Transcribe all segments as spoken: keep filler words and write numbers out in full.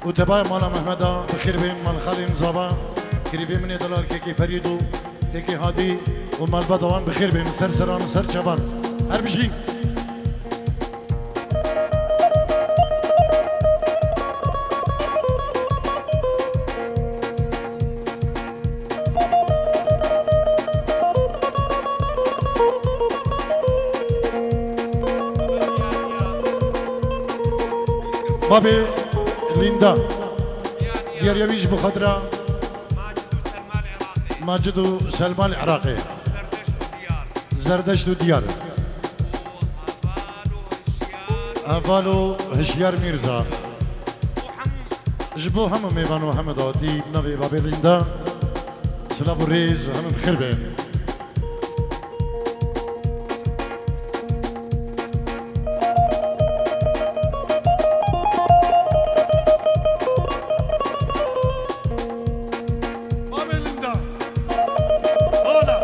Û tebayê mala Mehmeda bi xêr bên, mal xalên zava, kirîvê min ê delal kekê Ferîd û kekê Hadî û malbata wan bi xêr bên, ser seran, ser çavan. Her bijî. Babê Lînda. Diyariya wî ji bo xatira Macid û Selma li Iraqê. Zerdeşt û Diyar. Heval û Hişyar Mîrza. Ji bo hemû mêvan û hemû dawetî bi navê Babê Lînda, silav û rêz û hemû bi xêr bên. Babê Lînda. Ola.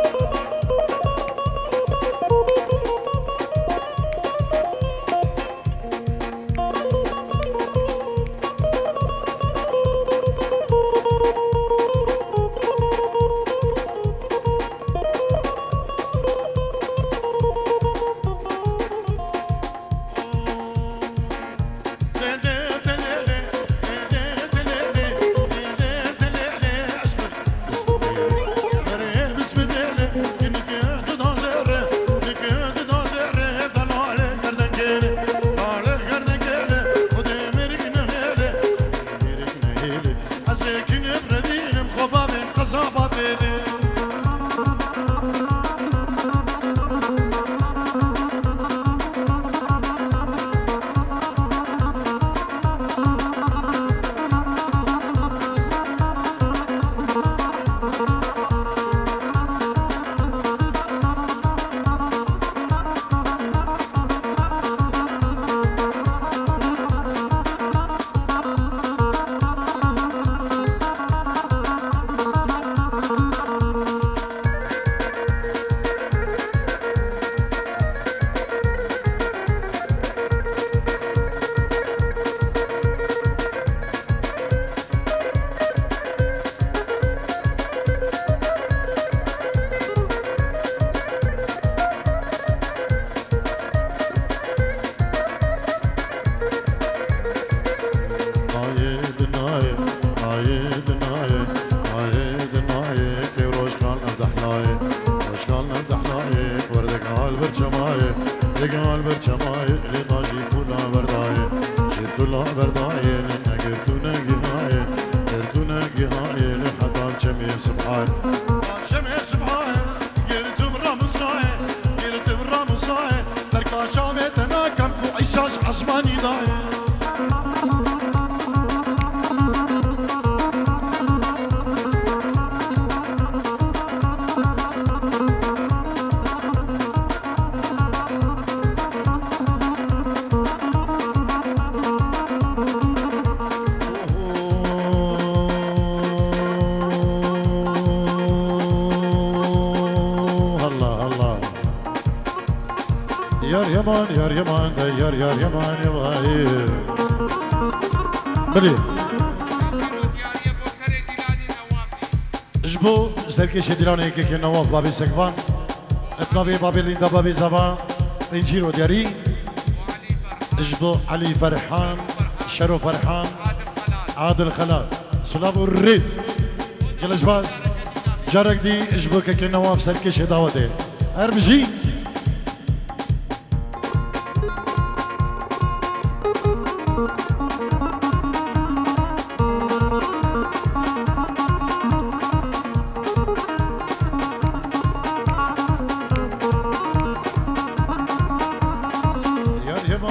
Nayê di nayê, nayê di nayê, nayê di nayê, kê roj kal ne dehlayê, roj kal ne dehlayê, werdek hal bir çemayê, dek hal bir çemayê, lê ta jî kula berdayê, jî kula berdayê, ne negirtû ne gihayê, girtû ne gihayê, lê heta çemê sibhayê. Çemê sibhayê. Girtim Ramuzayê, girtim Ramuzayê, derka çavê te nakem ku Îsa ji ezmanî dayê. Allah Allah. Yar Yaman, Yar Yaman, de Yar, Yar Yaman, ya vay. Bilî. Ji bo serkêşê Dîlanê kekê Newaf Babê Sekvan. Bi navê Babê Lînda Babê Zava. Pêncî ro diyarî. Ji bo Elî Ferhan, Şero Ferhan, Adil Xelal. Silav û rêz. Gelek spas. Carek dî ji bo kekê Newaf serkêşê dawetê. Her bijî. Yar Cemal,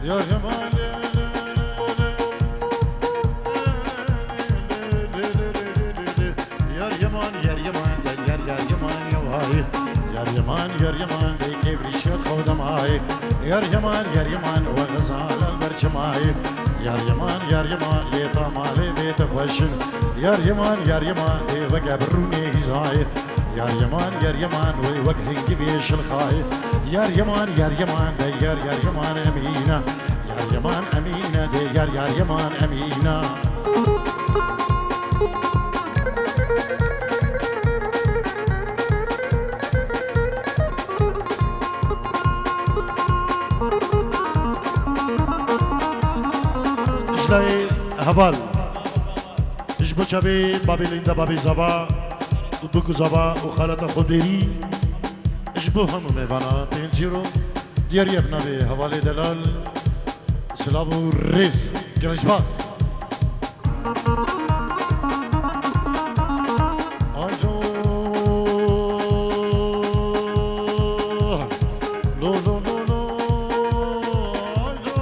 Yar Cemal. Yar Yaman, Yar Yaman, gel gel Yar Yaman ya vay. Yar Yaman, Yar Yaman, de kevrişe qawdamay. Yar Yaman, Yar Yaman, we xezalal berçimay. Yar Yaman, Yar Yaman, lê ta malê vê te xweşin. Yar Yaman, Yar Yaman, de weke birûnê hîzay. Yar Yaman, Yar Yaman, wê wek hingivê şilxay. Yar Yaman, Yar Yaman, de Yar, Yar Yaman emîna. Yar Yaman Emîne de yar yar Yaman Emîne. Ji layê heval, ji bo çavê babê Lînda, babê Zava û bik û zava û xaleta xwe bêrî, ji bo hemû mêvana pêncî ro diyariye bi navê hevalê delal. Silav û rêz. Gelek spas. Alo. Lo, lo, lo, lo. Alo.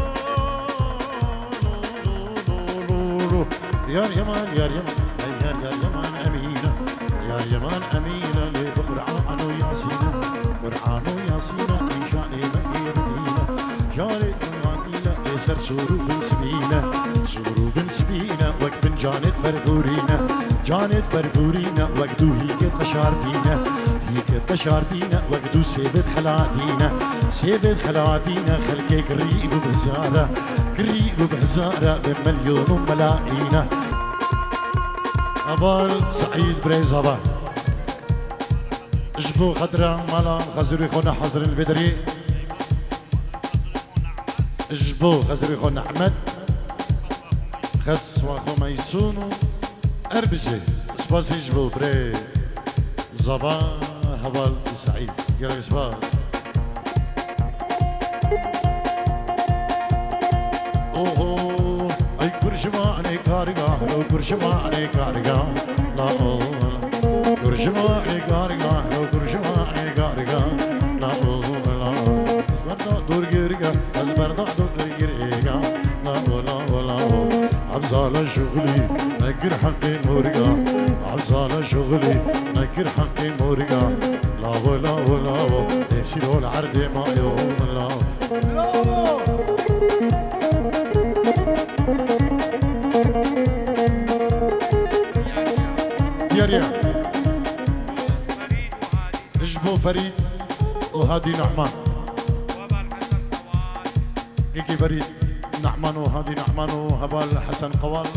Lo, lo, lo, lo. Yar Yaman, yar Yaman, ey yar, yar Yaman Emîne. Yar Yaman Emîne, lê bi Qur'an û Yasîne. Qur'an û Yasîne, nîşanê me ê dîne. Yarê Lê ser sor û bin sibîne, sor û bin sibîne, wek bin canêt fervorîne, canêt fervorîne, wek du hîkêt qeşartîne, hîkêt qeşartîne, wek du sêvêt xelatîne, sêvêt xelatîne, xelkê kirî bû bi hezare, kirî bû bi hezare, bi milyon û melayîne. Heval Seîd birêz heval. Ji bo xetira mala xezirê xwe ne hazir in li vê derê. Ji bo xezirê xwe Nehmet, xeswa xwe Meysûn û Erbicê. Spasî ji bo birê Zava heval Seîd. Gelek spas. Oho, ay kurşivanê karga, lo kurşivanê karga, la ola. Kurşivanê karga, lo kurşivanê karga, la ola. Ez berda dor girga, ez berda dor girga, la ola, ola, o. Afzala şuxulî, nekir heqê morga. Afzala şuxulî, nekir heqê morga. La ola, ola, o. Dêsî lo li erdê mayo, la. Diyariye. Ji bo Ferîd û Hadî Nehman. Êkî Ferîd Nehman û Hadî Nehman û heval Hesen Qewal.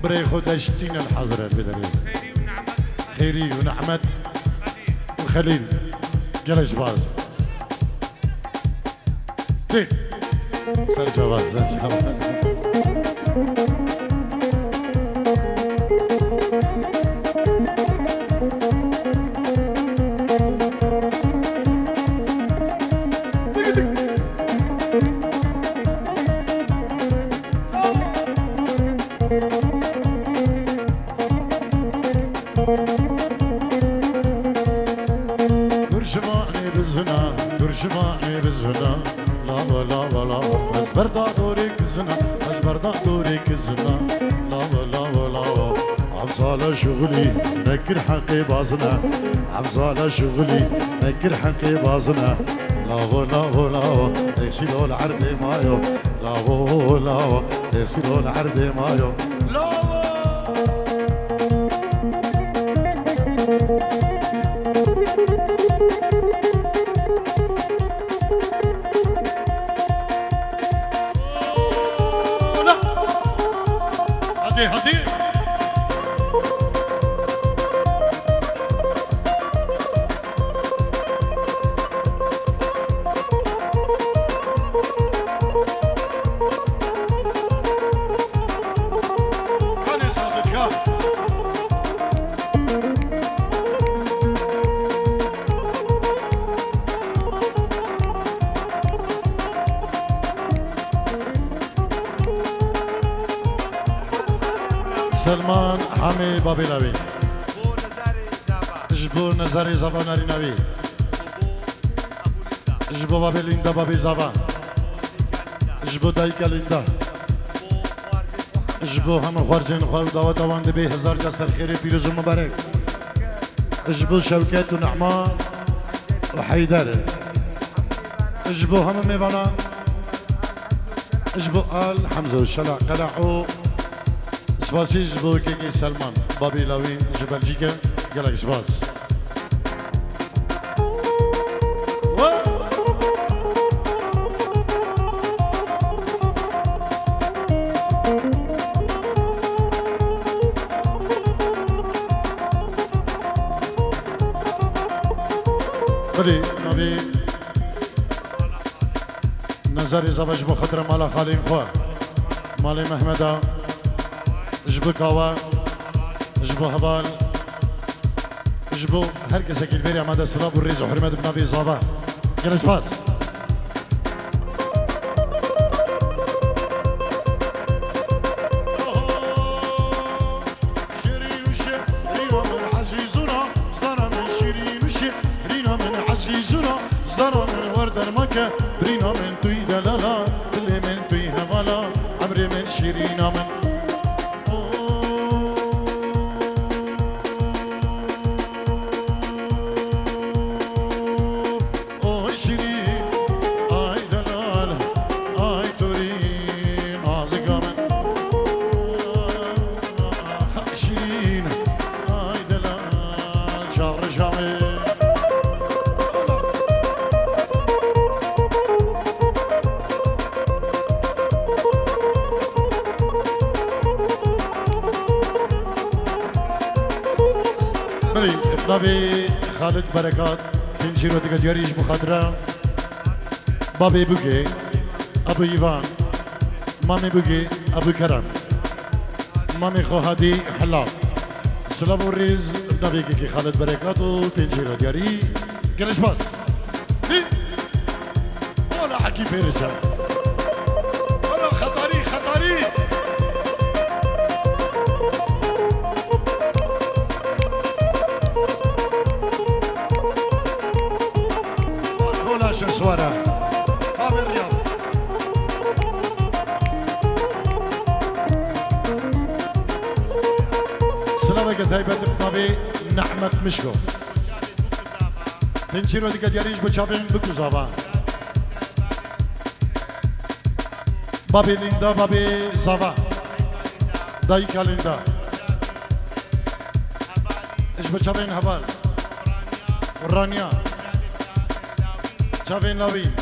Birê xwe deştîne li hazir e li vê derê. Xêrî û Nehmet û Xelîl. Gelek spas. Tê. Ser çava, ser çava. Kurşivanê bizina, kurşivanê bizina. Lawo, lawo, lawo. Ez berda dorê kizina, ez berda dorê kizina. Lawo, lawo, lawo. Afzala şuxulî, nekir heqê bazina. Afzala şuxulî, nekir heqê bazina. Lawo, lawo, lawo. Dêsî lo li erdê mayo. Lawo, lawo. Dêsî lo li erdê mayo. Lawo. Hadi, hadi. Hadi sazet ya. Selman Hamê Babê Lawê. Ji bo Nezerê Zava Narîna wî. Ji bo Babê Lînda, Babê Zava. Ji bo dayika Lînda. Ji bo hemû xwarzên xwe û daweta wan dibê hezar ca serxêrê pîroz û mibarek. Ji bo Şewket û Nehma û Heyder. Ji bo hemû mêvana. Ji bo Al Hemze û Şela Qela û spasî ji bo kekê Selman, Babî Lawîn ji Belcîke, gelek spas. Nezarê zava ji bo xatira mala xalên xwe, malê Mehmeda, ji bo kawa, ji bo heval, ji bo her kesekî li vêrê amade silav û rêz û hurmet bi navê zava. Gelek spas. Şêrîn û şêrîna min ezîzûna, zdana min şîrîn û şêrîna min ezîzûna, zdana min wer dermake, birîna min tu yî delala, dilê min tu yî hevala, emrê min şîrîna min. Oy şîrîn, ay delal, ay torî, nazika min. Şîrîn, ay delal, çavreşa min. Belê, navê Xalid Berekat. Pêncî ro dike diyarî ji bo xatira babê Bûgê, Ebû Îvan, mamê Bûgê, Ebû Kerem, mamê xwe Hadî Helal. Silav û rêz navê kekê Xalid Berekat û pêncî ro diyarî. Gelek spas. Hî. Wala Hekî Fêrîs e. Wala Xetarî, Xetarî. Kola Şeşwara. Abi Riyad. Silaveke taybet bi navê Nehmet Mişko. Pêncî ro dike diyarî ji bo çavên Bûk û Zava. Babê Lînda, babê Zava. Dayika Lînda. Ji bo çavên heval. Raniya. Çavên Lawîn.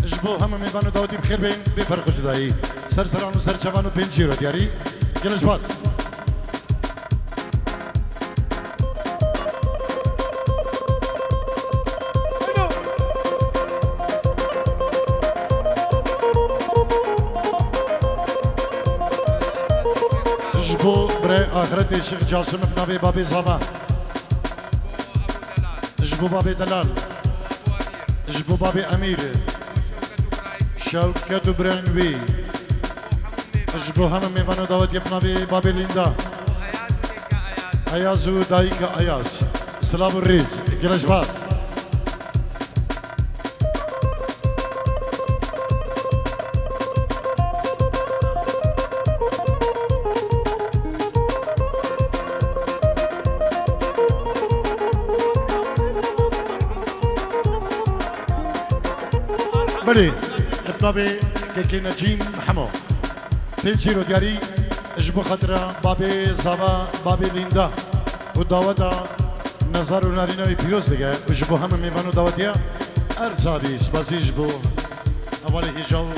Ji bo hemû mêvan û dawetî bi xêr bên, bê ferq û cudayî. Ser seran û ser çavan û pêncî ro diyarî. Gelek spas. Ji bo birê axretê Şêx Casûm bi navê Babê Zava. Ji bo Babê Delal. Ji bo Babê Emîr. Şewket û birên wî. Ji bo hemû mêvan û dawetiyê bi navê Babê Lînda. Ayaz û dayika Ayaz. Silav û rêz. Gelek spas. Belê, bi navê kekê Necîm Hemo. Pêncî ro diyarî ji bo xatira babê Zava, babê Lînda û daweta nezar û narîna wî pîroz dike û ji bo hemû mêvan û dawetiya her sadî spasî ji bo hevalê hêja û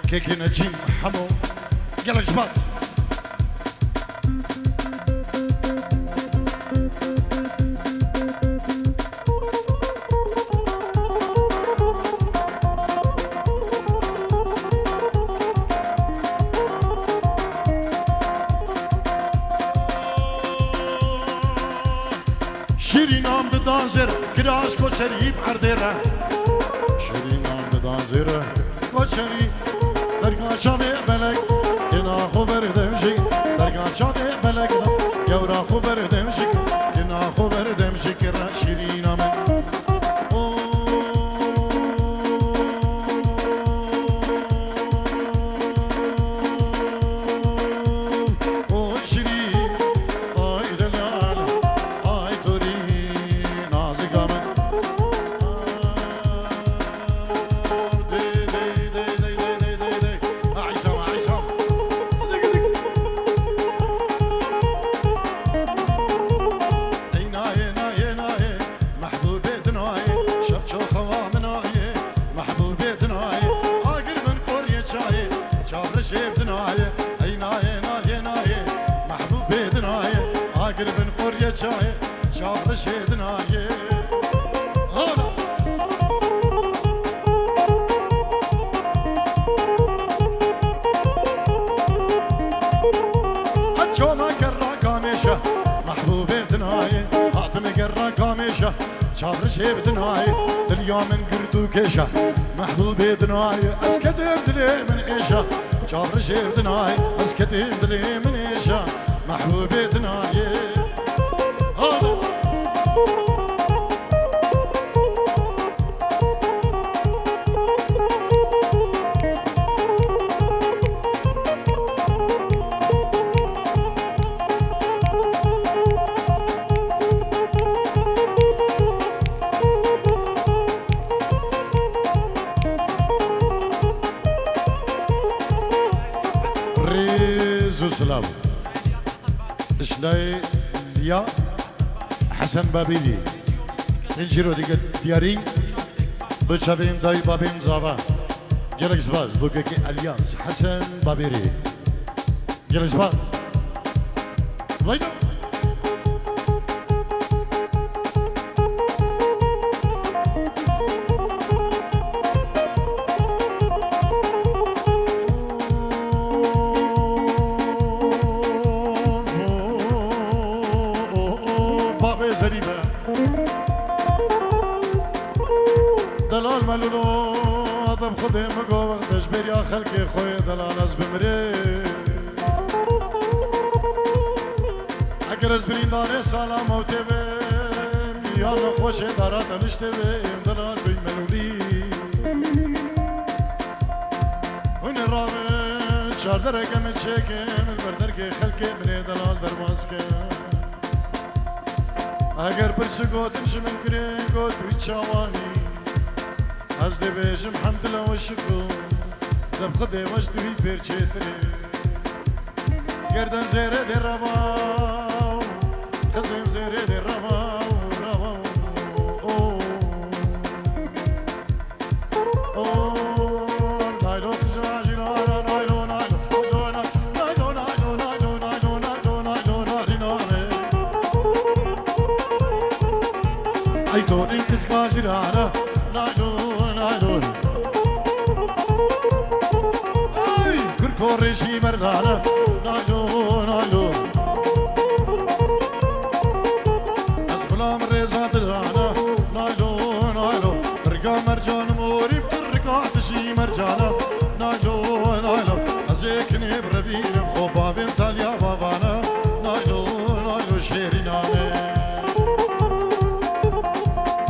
kekê Necîm Hemo. Gelek spas. Şîrînan didan jêr, kiraş koçerî bi erdê re. Şîrînan didan jêr, koçerî. Derga çavê belek, kina xwe berdevjik. Derga çavê belek, gewra xwe berdevjik. Kina xwe berdevjik re şîrîna min. Oy şirîn, ay delal, ay torî nazika min. Dey, dey, dey. Ay Îsam, ay Îsam. Ey nayê, nayê, nayê. Mehbûbê dinayê, şev ço xewa min ayê. Mehbûbê dinayê, agir bin qoriyê çayê. Çavreşê dinayê, ey nayê, nayê, nayê. Mehbûbê dinayê, agir bin qoriyê çayê. Çavreşê dinayê. Hala. Çêv dinayê, dilya min gird û kêşa. Mehbûbê dinayê, ez ketêm dilê min êşa. Çavrijêv dinayê, ez ketêm dilê min êşa. Mehbûbê dinayê. Ana. Rêz û silav. Ji layê ya Hesen Babîrî. Pêncîro dike diyarî. Bi çavên dayî babên zava. Gelek spas. Bûkekî Elyas Hesen Babîrî. Gelişme. Haydi. Babê Zerîbe. Delal melûlo, Adem Xwedê min got, wext ez bêriya xelkê xwe yê delal ez bimirê. Eger ez birîndarê sala mewtê bêm, ya nexweşê dara teniştê bêm, delal bî melûlî. Hûn ê ravin, çardereke min çêkin, li ber dergê xelkê min ê delal derbas ke. Eger pirsî gotin ji min kirin, got wî çawanî. Ez dê bêjim hemdila we şikûr, deb Xwedê we ji dûyî pêr çêtir e. Gerden zêrê dê rewa, qizên zêrê dê rewa, rewa. Oh. Oh, naylo kızı acılara, naylo, naylo, naylo, naylo. Ay, to in kız kajirana, naylo, naylo. Ay, kırk o reji merdana, naylo, naylo. Ez xulam rêza didana, naylo, naylo. Rika mercan morî, tu rika dişî mercana, naylo, naylo. Ez ê kinê bi revînim, xo bavên talya bavana, naylo, naylo, şêrînane.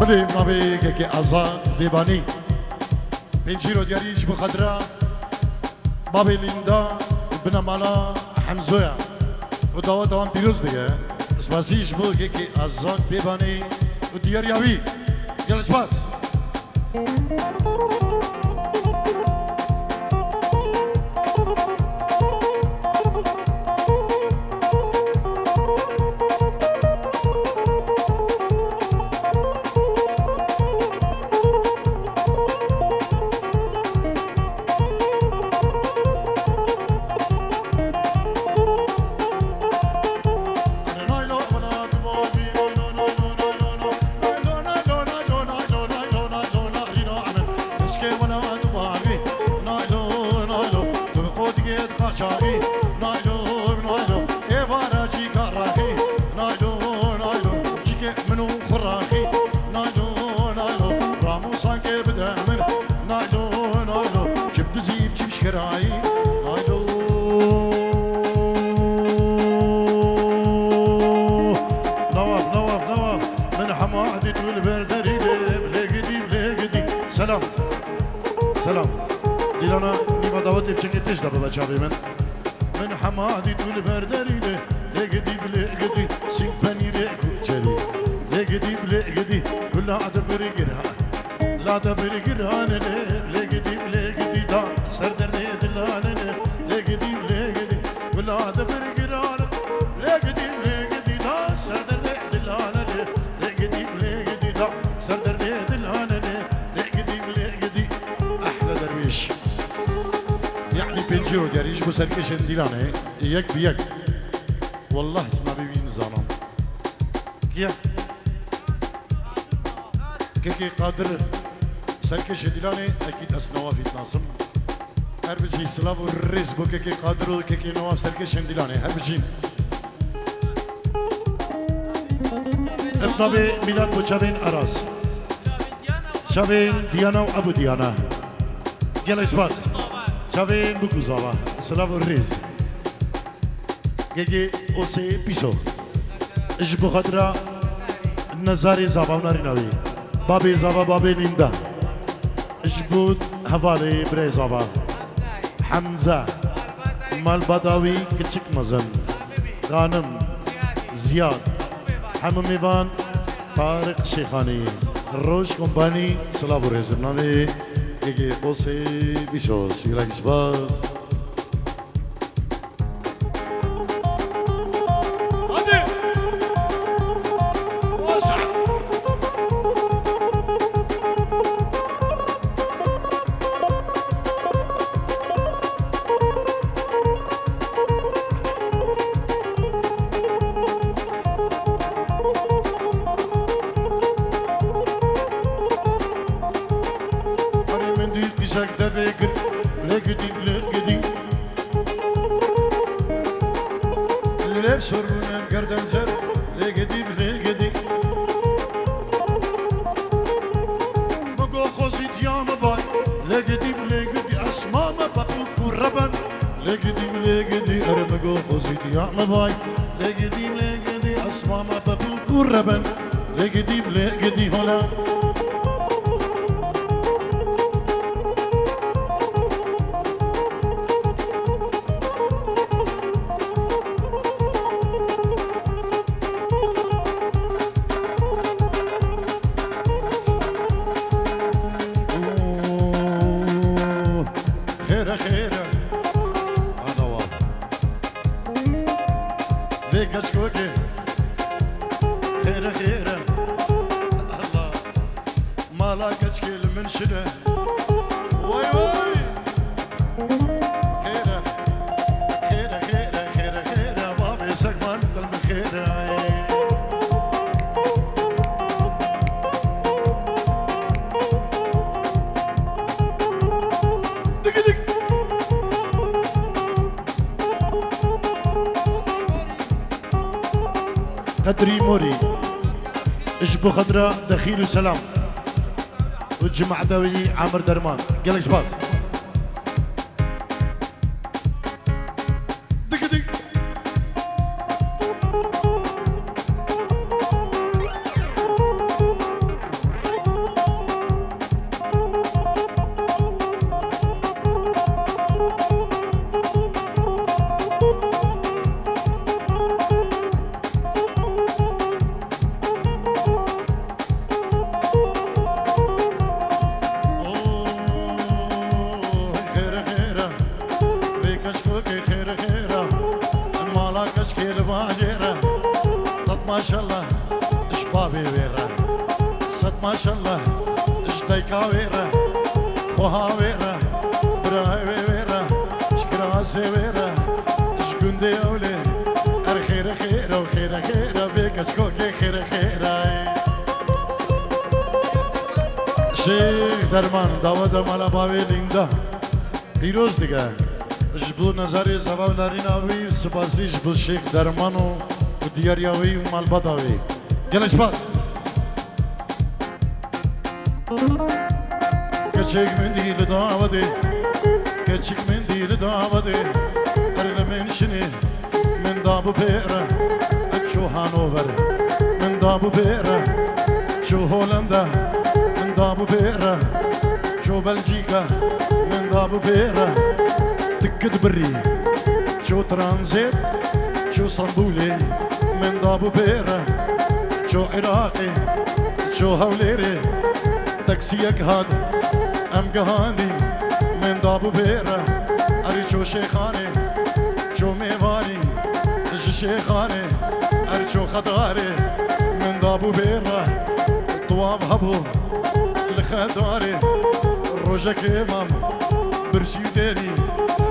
Bilê navê yekê Azad Bêbanî. Pêncîro diyarî ji bo xatira Babê Lînda, binemala Hemzoya û daweta wan pîroz dike. Spasî ji bo yekê Azad Bêbanî û diyariya wî. Gelek spas. Naylo, naylo, çi bi dizî, çi bi şkerayî. Naylo. Nawaf, nawaf, nawaf. Min hema edî tu li ber derî de, bilê gidî, bilê gidî. Selam. Selam. Dîlana nîva dawetê biçekê têş de bibe çavê min. Min hema dî tu li ber derî de, lê gidî bi lê gidî, sîng penîrê ku çerî. Lê gidî bi lê gidî, gula de birgir ha. La de birgir hanine, lê gidî bi lê gidî da, ser derdê dilanine. Lê gidî bi lê gidî, gula de birgir hane. Lê gidî bi lê gidî da, ser derdê dilanine. Lê gidî bi lê gidî da, ser derdê dilanine. Lê gidî bi lê gidî. Ehle derwîş. Yanî pêncî ro diyarî ji bo serkêşên dîlanê, yek bi yek. Wallah ez navê wî nizanim. Kiye? Kekê Qadir, serkêşê dîlanê, ekîd ez nava vî dinasim. Her bijî silav û rêz bo kekê Qadir û kekê nava serkêşên dîlanê. Her bijîn. Ev navê Mîlat bo çavên Aras. Çavên Diyana û Ebû Diyana. Gelek spas. Çavên Bûk û Zava. Silav û rêz. Gegê Osê Pîso. Ji bo xatira Nezarê Zava û Narîna wî. Babê Zava, babê Lînda. Ji bo hevalê birê Zava. Hemze. Malbata wî kiçik mezin. Xanim. Ziyad. Hemû mêvan. Tariq Şêxanî. Roj Kompanî. Silav û rêz. Navê Gegê Osê Pîso. Gelek spas. Herî min dî qîsek devê kir, lê gidî, lê gidî. Lê sor bûne gerden zer, lê gidî, lê gidî. Bigo xozî diya me bay, lê gidî, lê gidî. Esma me beqû kûre ben, lê gidî, lê gidî. Ere bigo xozî diya me bay, lê gidî, lê gidî. Esma me beqû kûre ben, lê gidî, lê gidî hola. Xêre, xêre. Anawa. Vê keçkokê. Xêre, xêre. Allah. Mala keçkê li min şine. Way, way. Xêre. Xêre, xêre, xêre, xêre. Bavê sekman dil min xêre. Dik, dik. Qedrî Morî. Ji bo xedra Dexîl û Selam û cemaeta wî Amir Derman. Gelek spas. Dik, dik. Xêre xêre, vê keçkokê xêre xêre, mala keçkê li bajêre. Sed maşallah ji babê wê re, sed maşallah ji dayka wê re, xweha wê re, birayê wê wê re, ji kirasê wê re, ji gundê ewlê. Er xêre xêre û xêre xêre, vê keçkokê xêre xêre. Şêx Derman, dawa de mala bavê Lînda. Pîroz dike. Ji bo nezarê zava û narîna wî, spasî ji bo Şêx Derman û, û diyariya wî û malbata wî. Gelek spas. Keçik min dî li dawetê, keçik min dî li dawetê, er li min şinê. Min da bi pêre, çû Hanover. Min da bi pêre, çû Holanda. Min da bi pêre, çû Belcîka. Min da bi pêre, tikit birî, çû tranzît, çû Stenbulê. Min da bi pêre, çû Iraqê, çû Hewlêrê. Taksiyek hat, em gihandî. Min da bi pêre, erî çû Şêxanê. Çû mêvanî ji Şêxanê, er çû Xedarê, min da bû bê re. Tuwav hebû li Xedarê, rojekê mam birsî û dênî,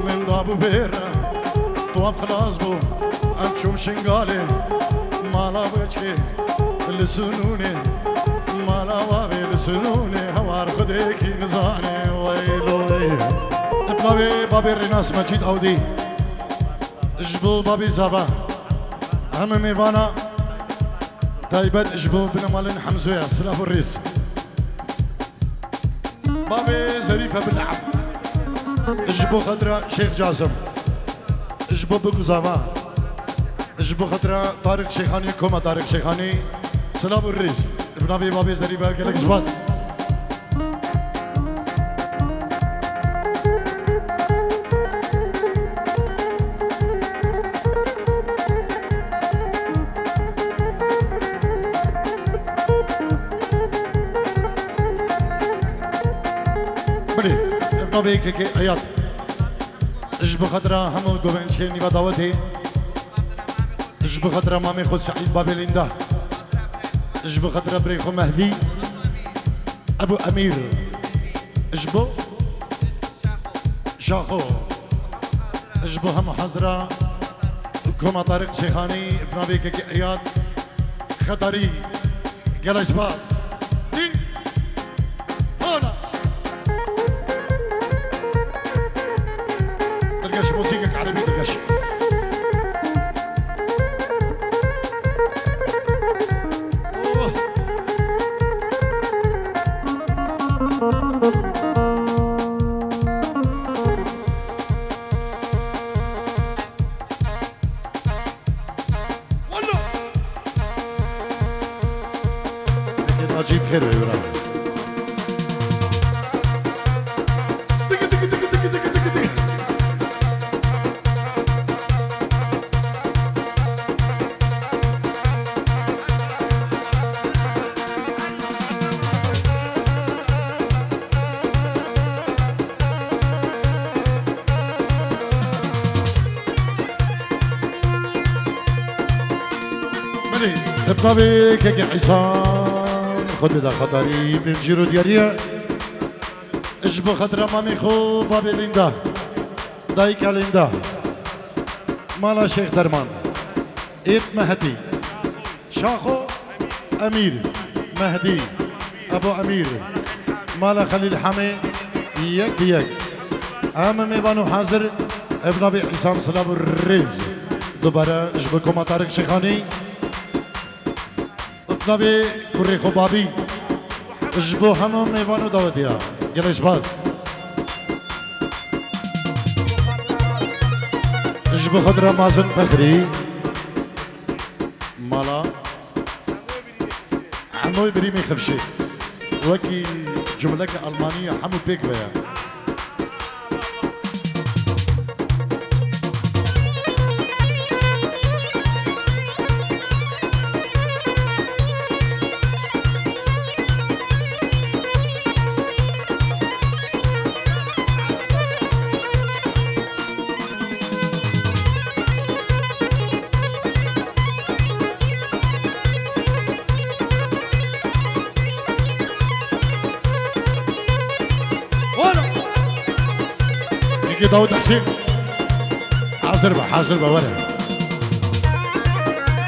min da bû bê re. Tuwav xilas bû, em çûm Şingalê, mala wêçkê li Sinûnê, mala wavê li Sinûnê, hewar xwedêkî nizanê, weylo wey. Eplawê babê Rênas Mecîd Awdî. Ji bo babî zava. Hemî mêvana taybet ji bo binemalên Hemzoya, silav û rêz. Bavê Zerîfe Bil'em. Ji bo xetra Şêx Casim. Ji bo Bikuzava. Ji bo xetra Tariq Şêxanî, koma Tariq Şêxanî. Silav û rêz. Bi navê Bavê Zerîfe gelek spas. Bilê, ev navê yekekê Eyad. Ji bi xatira hemû govençkên nîva dawetê. Ji bi xatira mamê xwe Seîd Babê Lînda. Ji bi xatira birê xwe Mehdî. Ebu Emîr. Ji bo Şaxo. Ji bo hemû hazira koma Tariq Şêxanî, bi navê kekê Eyad Xetarî. Gelek spas. Dî. Hola. Dilgeş, muzîkek erebî dilgeş. Oh. Walla! Peki, Nacî, bi xêr ve, bira. Digi, digi, digi. Belê, bi navê kekê Îsan, Xwedê da xetarî, bin cîro diyariye. Ji bo xetira mamê xwe, babê Lînda, dayika Lînda, mala Şêx Derman, êt Mehdî, Şaxo, Emîr, Mehdî, Ebo Emîr, mala Xelîl Hemê, yek bi yek. Em mêvan û hazir, ev navê Îsam silav û rêz. Dubare ji bo koma Tariq Şêxanî. Bi navê kurê xwe babî. Ji bo hemû mêvan û dawetiya. Gelek spas. Ji bo xwe dira Mazin Fexrî. Mala. Hemû birîmî xifşê. Wekî cumleke Almanî ya hemû pêk ve ya. Wala! Yekê Dawud Hesên. Hazir be, hazir be, were.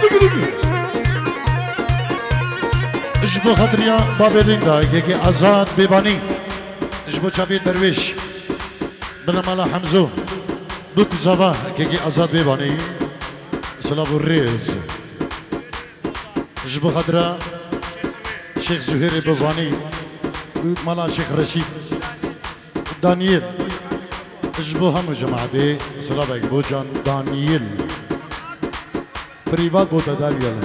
Digi, digi. Ji bo xatiriya babê Lînda, yekê Azad Bêbanî. Ji bo çavê Derwêş. Bilemala Hemzo. Bikuzava, yekê Azad Bêbanî. Silav û rêz. Ji bo xatira Şêx Zuhêrê Bozanî û mala Şêx Reşîd Daniyêl. Ji bo hemû cemaetê silavek bo can Daniyêl. Prîvat bo te Daniyêl.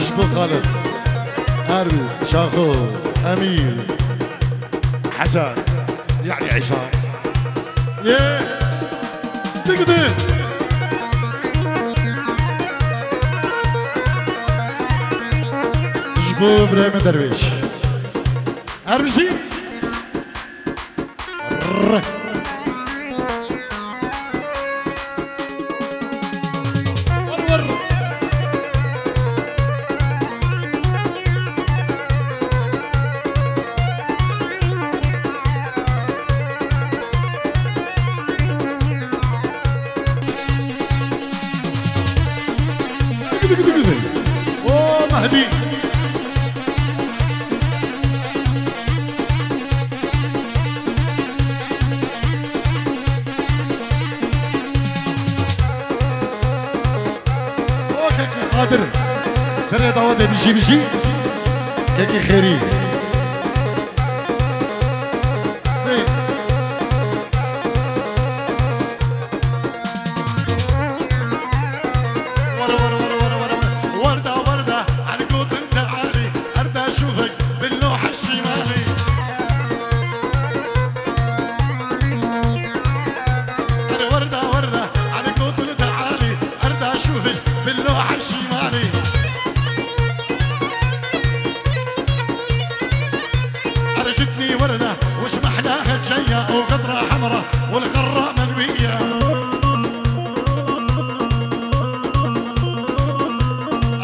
Ji bo Xalid, Erbil, Şaxo, Emîr, Hesen, yanî Îsa. Yê, dik dik. Ji bo birayê me Derwêş. Erbijî. O Mehdî. Qadir. Serê dawetê bijî bijî. Kekî xêrî. Hey. Were, were, were, were, were, were. Werda, werda, ergotin tealî, erda şûfek, bin loha şimalî. Ere werda, werda, ergotin tealî, erda şûfek, bin loha şimalî. Ercitnî werda, wis mehla xeceyya û qedra hemra, wal xerra melwiya.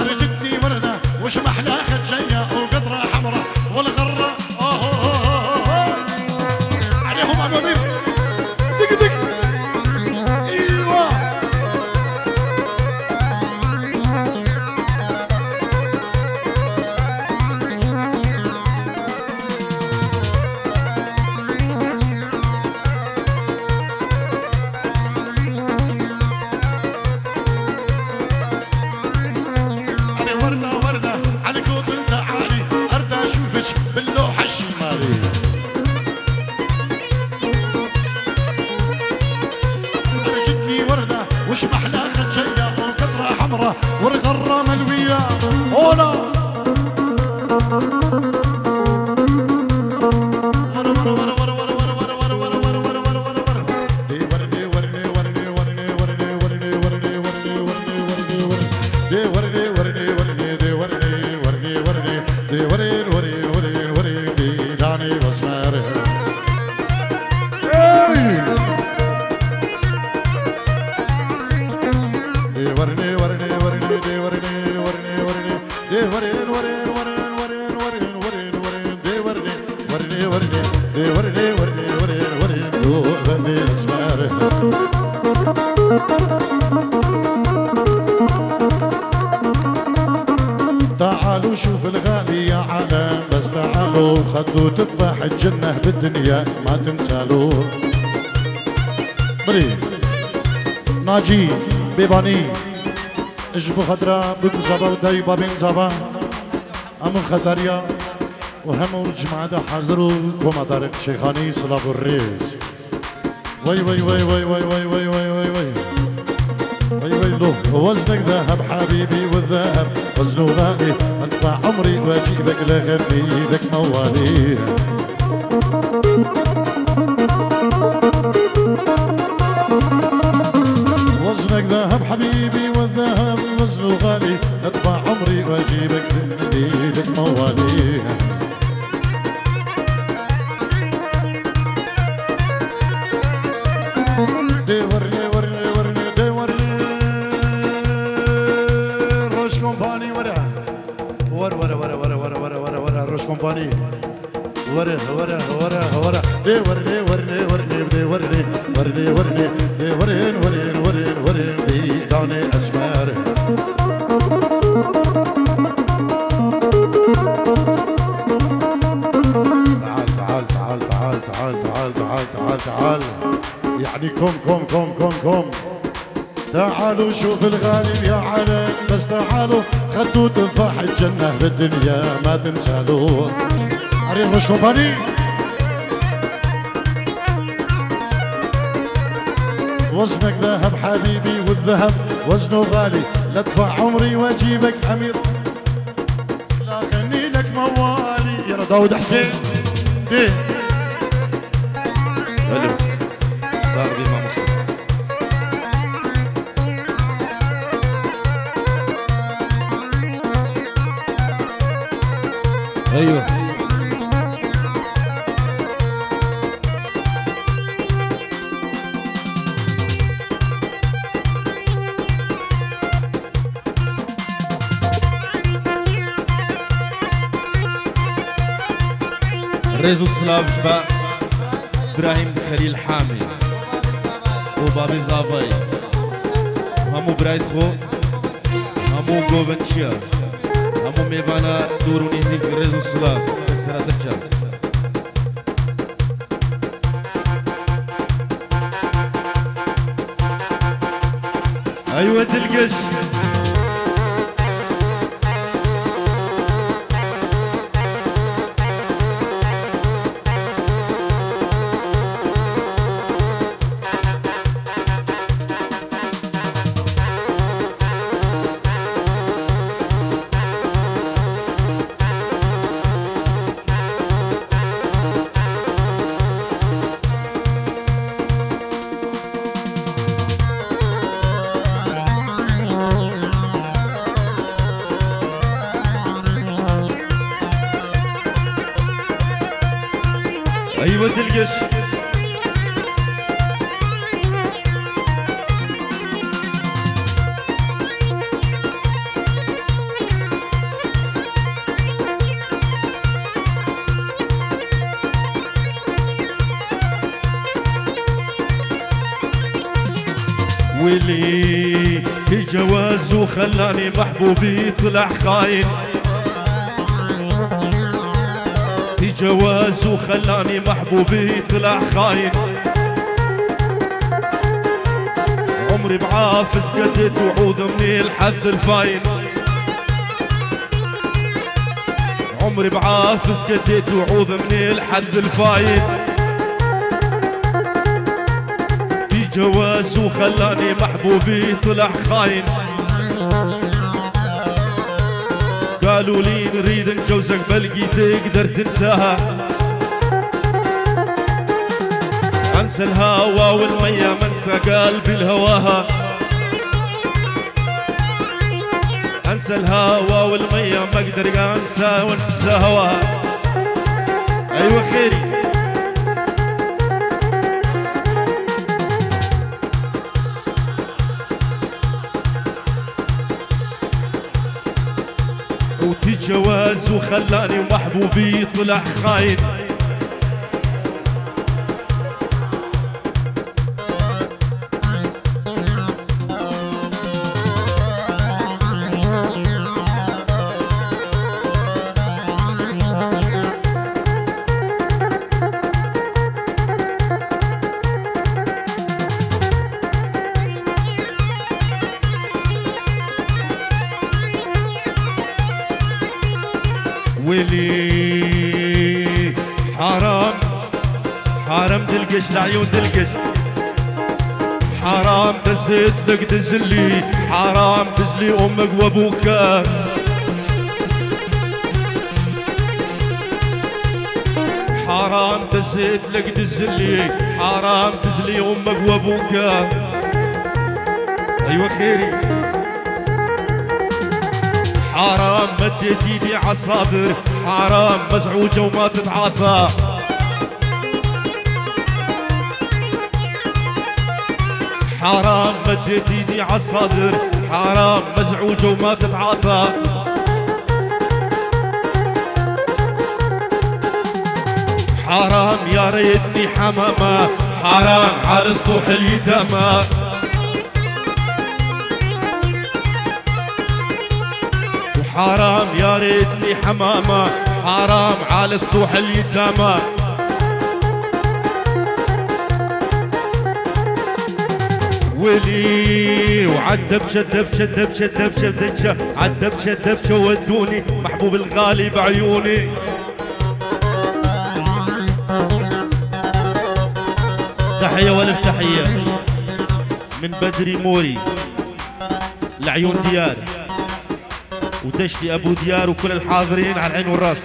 Ercitnî werda, wis mehla xeceyya û qedra hemra, wal xerra. Aho, ho, ho, ho, ho. Aleyhum amabir. Dik, dik. Eyvah. Ere werda, werda, ergotin tealî, erda şûfek, bin loha şimalî. Ercitnî werda, wis mehla xeceyya û qedra hemra, wal xerra melwiya. Ola. Dê wernê, wernê, wernê, wernê, wernê, wernê, wernê, wernê, wernê, wernê, wernê. Dê wernê, wernê, wernê, dê wernê, wernê, wernê, wernê. Dê werên, werên, werên, werên, dê danê esmer. Hey! Dê wernê, wernê, wernê, dê wernê, wernê, wernê. Dê werên, werên, werên, werên, werên, werên, werên, dê wernê. Wernê, wernê, dê wernê, wernê, wernê, wernê, dû bendê esmer. تعالوا شوف الغالي يا عالم، بس تعالوا خدوا تفاح الجنة بالدنيا ما تنسالوا. Bilî. Nacî, Bêbanî. Ji bo xetira bûk zava û dayî babên zava. Hemû xetariya û hemû cemaeta hazir û koma Tarîq Şêxanî silav û rêz. Wey, wey, wey. Wey, wey, lo. وزنك ذهب حبيبي والذهب وزنه غالي، ادفع عمري واجيبك لغني لك موالي. وزنك ذهب حبيبي والذهب وزنه غالي، ادفع عمري واجيبك لغني لك موالي. Dê wernê, wernê, wernê, dê wernê. Roj Kompanî were. Were, were, were, Roj Kompanî. Were, were, were, were. Dê wernê, wernê, wernê, dê wernê, wernê, wernê. Dê werên, werên, werên, werên, dê danê esmer. تعال، تعال، تعال. يعني كوم، كوم، كوم، كوم، كوم. تعالوا شوف الغالي يا عالم، بس تعالوا خدوا تفاح الجنة بالدنيا ما تنسالوا. عريض مش كومباني. وزنك ذهب حبيبي والذهب وزنه غالي، لادفع عمري واجيبك أمير. لا غني لك موالي يا داود حسين. دي. الو. صاحبي ما مصر. ايوه. Rêz û silav ji ba Îbrahîm Xelîl Hamî û Babê Zavayî, hemû birayt xwe, hemû govend çiya, hemû mêvana dûr û nîzîk rêz û silav, ser sera ser çav. Eywe dilgiş. Dilgiş. ويلي، في جواز وخلاني محبوبي طلع خاين. في جواز وخلاني محبوبي طلع خاين. عمري بعافس قديت وعود من الحد الفاين. عمري بعافس قديت وعود من الحد الفاين. في جواز وخلاني محبوبي طلع خاين. قالوا لي نريد نجوزك بلقي تقدر تنساها. انسى الهوى والمية ما انسى قلبي الهواها. انسى الهوى والمية ما اقدر انسى وانسى هواها. ايوه خيري. وتجاوز وخلاني ومحبوبي طلع خاين. ويلي حرام، حرام دلقش لعيون دلقش. حرام دزيت لك دزلي، حرام دزلي أمك وأبوك. حرام دزيت لك دزلي، حرام دزلي أمك وأبوك. أيوة خيري. حرام مديت ايدي عالصادر، حرام مزعوجة وما تتعاطى. حرام مديت ايدي عالصادر، حرام مزعوجة وما تتعاطى. حرام يا ريتني حمامة، حرام على سطوح اليتامى. وحرام يا ريتني حمامة، حرام على سطوح اليتامى. ويلي وعالدبشة، دبشة، دبشة، دبشة، دبشة، عالدبشة، دبشة ودوني محبوب الغالي بعيوني. تحية والف تحية من بدري موري لعيون ديار ودشتي أبو ديار وكل الحاضرين على العين والراس.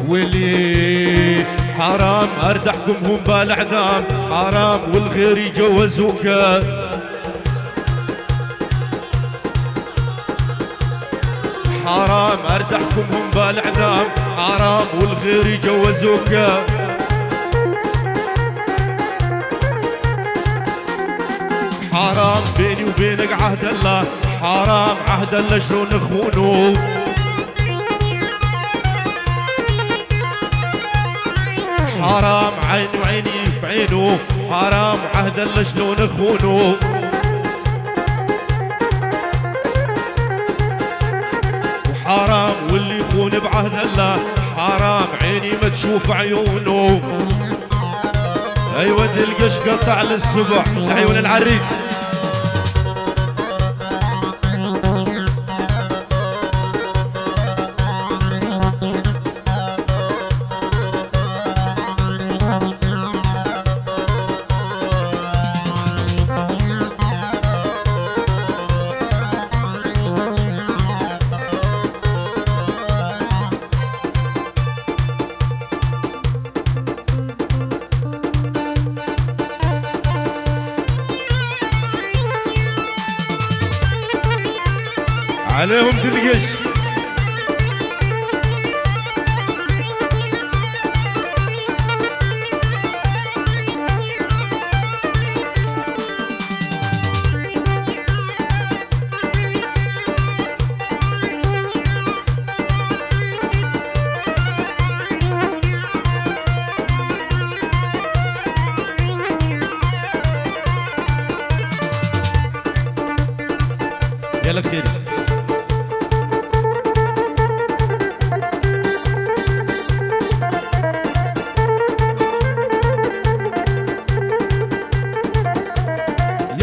ويلي حرام أردحكم هم بالإعدام، حرام والغير يجوزوك. حرام أردحكم هم بالإعدام، حرام والغير يجوزوك. حرام بيني وبينك عهد الله، حرام عهد الله شلون نخونه. حرام عيني وعيني بعينه، حرام عهد الله شلون نخونه. وحرام واللي يخون بعهد الله، حرام عيني ما تشوف عيونه. أيوة القش قطع للسبع، عيون العريس. Elê hûn dilgiş. Gelek xêr.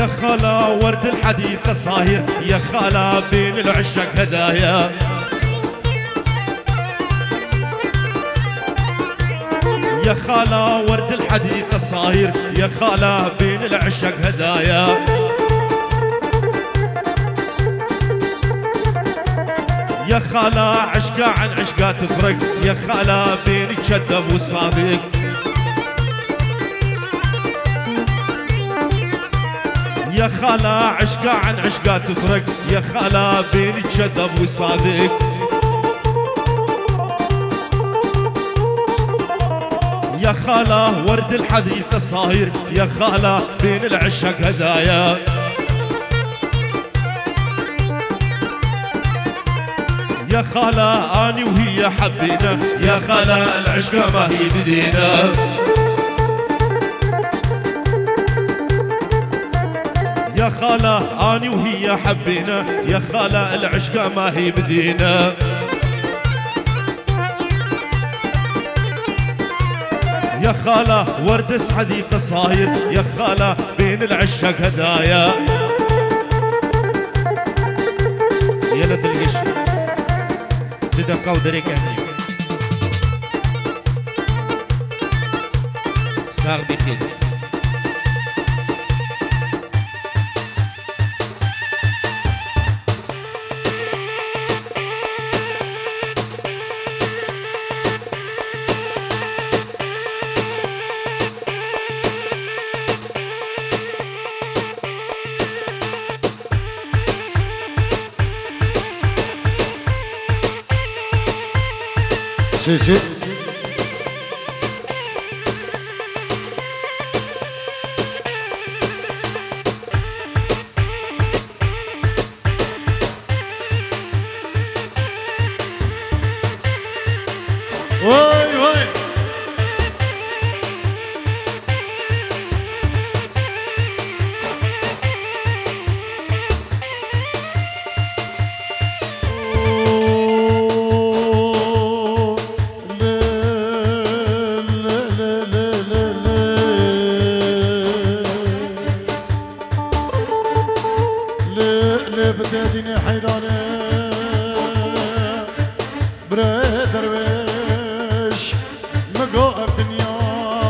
يا خالة ورد الحديقة صاير، يا خالة بين العشاق هدايا. يا خالة ورد الحديقة صاير، يا خالة بين العشاق هدايا. يا خالة عشقة عن عشقة تفرق، يا خالة بين كذاب وصادق. يا خالة عشقة عن عشقة تفرق، يا خالة بين كذاب وصادق. يا خالة ورد الحديقة صاير، يا خالة بين العشاق هدايا. يا خالة أني وهي حبينا، يا خالة العشقة ما هي بدينا. يا خالة أني وهي حبينا، يا خالة العشقة ما هي بدينا. يا خالة ورد سعدي قصايد، يا خالة بين العشاق هدايا. يلا دلقش. ددقة ودريك أهلي. ساغ بخير. Sesi. Oy, oy. Lê, lê bi derdînê heyran e, birê derwêş. Min got ev dinya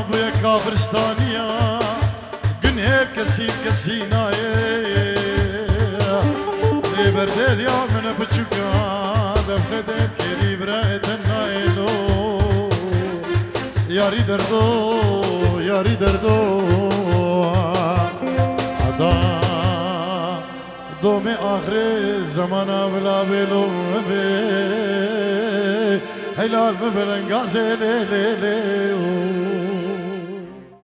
bûye kafiristaniya, gunhê kesî kesî nayê. Lê berdêliya min biçûka, dev xedê kêrî birê te nayê lo. Yarî derdo, yarî derdo. Heta domê axirê zemana bila bêlo bê. Helal mi belengazê lê, lê, lê, o.